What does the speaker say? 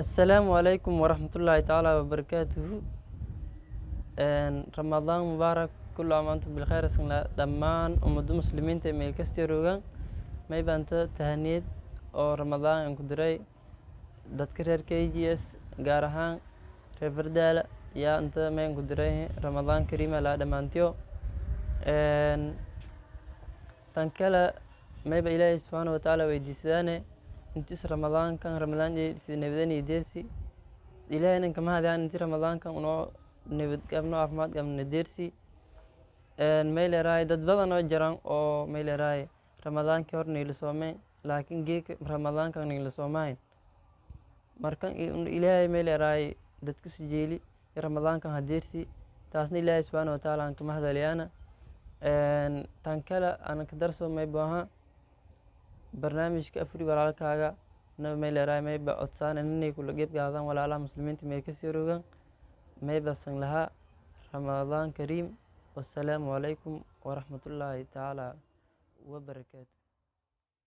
Assalaamu calaykum waraxmatullaahi tacaala wabarakaatuhu. Ramadaan mubaarak, kullu caam antum bilkhayr. Asla dhammaan ummadda muslimiinta ee meel kasta joogaan, may baanta tahaniyad oo Ramadaan aan ku diray dadka reer KGS, gaar ahaan reer Fardaala. Yaa inta mayn ku diray Ramadaan kariima laa dhammaantiyo. Tan kale, mayba Ilaahay subxaana watacaala weydiisadaane intis Ramadaankan Ramadaan si nabadeen iyo deersi. Ilaahaynan kama hadayaan inti Ramadaankan unoo nabad qabno, caafimaad qabno deersi. May leerahay dad badan oo jiraan oo may leerahay Ramadaankii hor niila soomeen, laakiin geeka Ramadaankan niila soomahayn. Markan Ilaahay may leerahay dadka sujeeli Ramadaankan hadeersi, taasna Ilaahay subxaana watacaala aan kama hadalayaana. Tan kale aan ka darso, mayba aha barnaamijka Afuri Walaalkaaga na may leerahay mayba codsaan inay kula qeyb qaadaan walaalaha muslimiinta meel kasii rogaan. Mayba san lahaa Ramadaan kariim, wassalaamu calaykum waraxmatullaahi tacaala wabarakaatu.